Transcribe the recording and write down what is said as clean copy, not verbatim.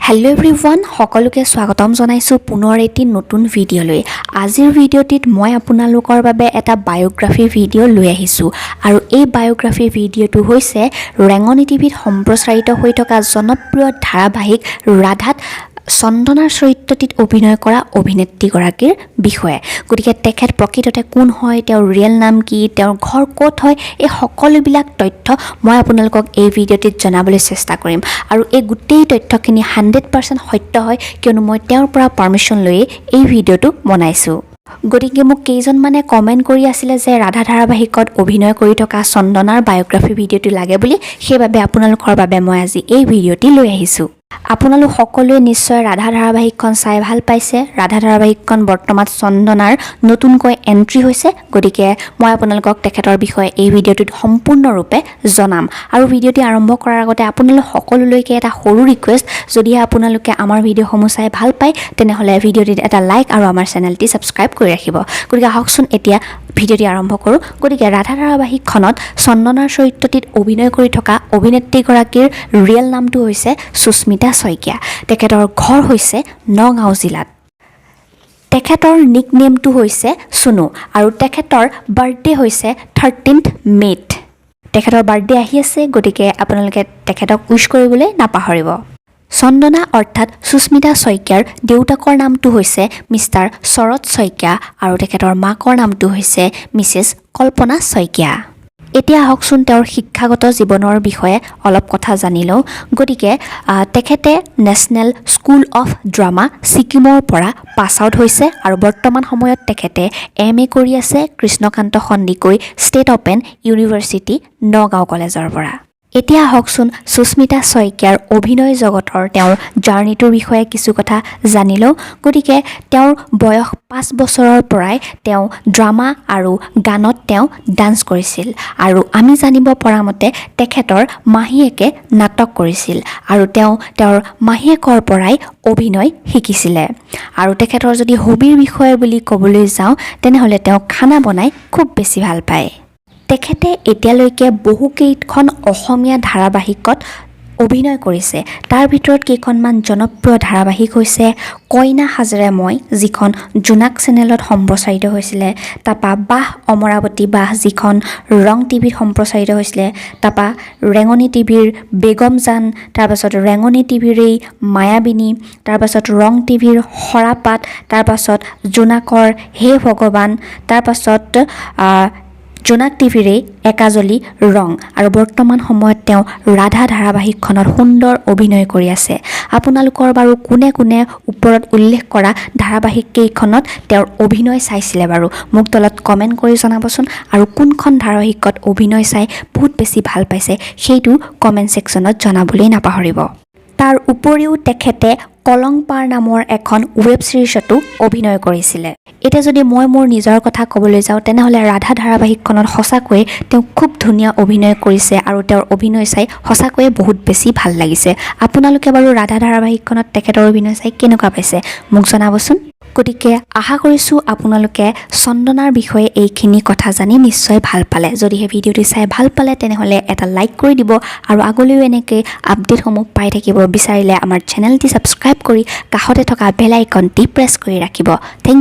Hello' everyone, সকলোকে স্বাগতম জনাইছোঁ পুনৰ এটি নতুন ভিডিঅ'লৈ। আজিৰ ভিডিঅ'টিত মই আপোনালোকৰ বাবে এটা বায়'গ্ৰাফী ভিডিঅ' লৈ আহিছোঁ আৰু এই বায়'গ্ৰাফী ভিডিঅ'টো হৈছে ৰেঙনি টিভিত সম্প্ৰচাৰিত হৈ থকা জনপ্ৰিয় ধাৰাবাহিক ৰাধাত চন্দনাৰ চৰিত্ৰটিত অভিনয় কৰা অভিনেত্ৰীগৰাকীৰ বিষয়ে। গতিকে তেখেত প্ৰকৃততে কোন হয়, তেওঁৰ ৰিয়েল নাম কি, তেওঁৰ ঘৰ ক'ত হয়, এই সকলোবিলাক তথ্য মই আপোনালোকক এই ভিডিঅ'টিত জনাবলৈ চেষ্টা কৰিম। আৰু এই গোটেই তথ্যখিনি 100% সত্য হয়, কিয়নো মই তেওঁৰ পৰা পাৰ্মিশ্যন লৈয়ে এই ভিডিঅ'টো বনাইছোঁ। গতিকে মোক কেইজনমানে কমেণ্ট কৰি আছিলে যে ৰাধা ধাৰাবাহিকত অভিনয় কৰি থকা চন্দনাৰ বায়'গ্ৰাফী ভিডিঅ'টো লাগে বুলি। সেইবাবে আপোনালোকৰ বাবে মই আজি এই ভিডিঅ'টি লৈ আহিছোঁ। আপোনালোক সকলোৱে নিশ্চয় ৰাধা ধাৰাবাহিকখন চাই ভাল পাইছে। ৰাধা ধাৰাবাহিকখন বৰ্তমান চন্দনাৰ নতুনকৈ এণ্ট্ৰি হৈছে। গতিকে মই আপোনালোকক তেখেতৰ বিষয়ে এই ভিডিঅ'টোত সম্পূৰ্ণৰূপে জনাম। আৰু ভিডিঅ'টি আৰম্ভ কৰাৰ আগতে আপোনালোক সকলোলৈকে এটা সৰু ৰিকুৱেষ্ট, যদিহে আপোনালোকে আমাৰ ভিডিঅ'সমূহ চাই ভাল পায়, তেনেহ'লে ভিডিঅ'টিত এটা লাইক আৰু আমাৰ চেনেলটি ছাবস্ক্ৰাইব কৰি ৰাখিব। গতিকে আহকচোন, এতিয়া ভিডিঅ'টি আৰম্ভ কৰোঁ। গতিকে ৰাধা ধাৰাবাহিকখনত চন্দনাৰ চৰিত্ৰটিত অভিনয় কৰি থকা অভিনেত্ৰীগৰাকীৰ ৰিয়েল নামটো হৈছে সুস্মিতা শইকীয়া। তেখেতৰ ঘৰ হৈছে নগাঁও জিলাত। তেখেতৰ নিক নেমটো হৈছে চুনু আৰু তেখেতৰ বাৰ্থডে হৈছে 13 মে'ত। তেখেতৰ বাৰ্থডে আহি আছে, গতিকে আপোনালোকে তেখেতক উইচ কৰিবলৈ নাপাহৰিব। চন্দনা অৰ্থাৎ সুস্মিতা শইকীয়াৰ দেউতাকৰ নামটো হৈছে মিষ্টাৰ শৰৎ শইকীয়া আৰু তেখেতৰ মাকৰ নামটো হৈছে মিছেছ কল্পনা শইকীয়া। এতিয়া আহকচোন, তেওঁৰ শিক্ষাগত জীৱনৰ বিষয়ে অলপ কথা জানি লওঁ। গতিকে তেখেতে নেশ্যনেল স্কুল অফ ড্ৰামা, ছিকিমৰ পৰা পাছ আউট হৈছে আৰু বৰ্তমান সময়ত তেখেতে এম.এ. কৰি আছে Krishnakanta Sandikai state open university, Nagaon কলেজৰ পৰা। এতিয়া আহকচোন, সুস্মিতা শইকীয়াৰ অভিনয় জগতৰ তেওঁৰ জাৰ্ণিটোৰ বিষয়ে কিছু কথা জানি লওঁ। গতিকে তেওঁৰ বয়স 5 বছৰৰ পৰাই তেওঁ ড্ৰামা আৰু গানত তেওঁ ডান্স কৰিছিল আৰু আমি জানিব পৰা মতে তেখেতৰ মাহীয়েকে নাটক কৰিছিল আৰু তেওঁ তেওঁৰ মাহীয়েকৰ পৰাই অভিনয় শিকিছিলে। আৰু তেখেতৰ যদি হবিৰ বিষয়ে বুলি ক'বলৈ যাওঁ, তেনেহ'লে তেওঁ খানা বনাই খুব বেছি ভাল পায়। তেখেতে এতিয়ালৈকে বহুকেইখন অসমীয়া ধাৰাবাহিকত অভিনয় কৰিছে। তাৰ ভিতৰত কেইখনমান জনপ্ৰিয় ধাৰাবাহিক হৈছে কইনা সাজেৰে মই, যিখন জোনাক চেনেলত সম্প্ৰচাৰিত হৈছিলে, তাৰপৰা বাহ অমৰাৱতী বাহ, যিখন ৰং টিভিত সম্প্ৰচাৰিত হৈছিলে, তাৰপৰা ৰেঙনি টিভিৰ বেগম জান, তাৰপাছত ৰেঙনি টিভিৰেই মায়াবিনী, তাৰপাছত ৰং টিভিৰ সৰাপাত, তাৰপাছত জোনাকৰ হে ভগৱান, তাৰপাছত জোনাক টিভিৰেই একাজলি ৰং আৰু বৰ্তমান সময়ত তেওঁ ৰাধা ধাৰাবাহিকখনত সুন্দৰ অভিনয় কৰি আছে। আপোনালোকৰ বাৰু কোনে কোনে ওপৰত উল্লেখ কৰা ধাৰাবাহিক কেইখনত তেওঁৰ অভিনয় চাইছিলে বাৰু, মোক তলত কমেণ্ট কৰি জনাবচোন। আৰু কোনখন ধাৰাবাহিকত অভিনয় চাই বহুত বেছি ভাল পাইছে, সেইটো কমেণ্ট ছেকশ্যনত জনাবলৈ নাপাহৰিব। তাৰ উপৰিও তেখেতে কলংপাৰ নামৰ এখন ৱেব ছিৰিজতো অভিনয় কৰিছিলে। এতিয়া যদি মই মোৰ নিজৰ কথা ক'বলৈ যাওঁ, তেনেহ'লে ৰাধা ধাৰাবাহিকখনত সঁচাকৈয়ে তেওঁ খুব ধুনীয়া অভিনয় কৰিছে আৰু তেওঁৰ অভিনয় চাই সঁচাকৈয়ে বহুত বেছি ভাল লাগিছে। আপোনালোকে বাৰু ৰাধা ধাৰাবাহিকখনত তেখেতৰ অভিনয় চাই কেনেকুৱা পাইছে, মোক জনাবচোন। গতিকে আশা কৰিছোঁ, আপোনালোকে চন্দনাৰ বিষয়ে এইখিনি কথা জানি নিশ্চয় ভাল পালে। যদিহে ভিডিঅ'টি চাই ভাল পালে, তেনেহ'লে এটা লাইক কৰি দিব আৰু আগলৈও এনেকৈ আপডেটসমূহ পাই থাকিব বিচাৰিলে আমাৰ চেনেলটি ছাবস্ক্ৰাইব কৰি কাষতে থকা বেল আইকনটি প্ৰেছ কৰি ৰাখিব। Thank.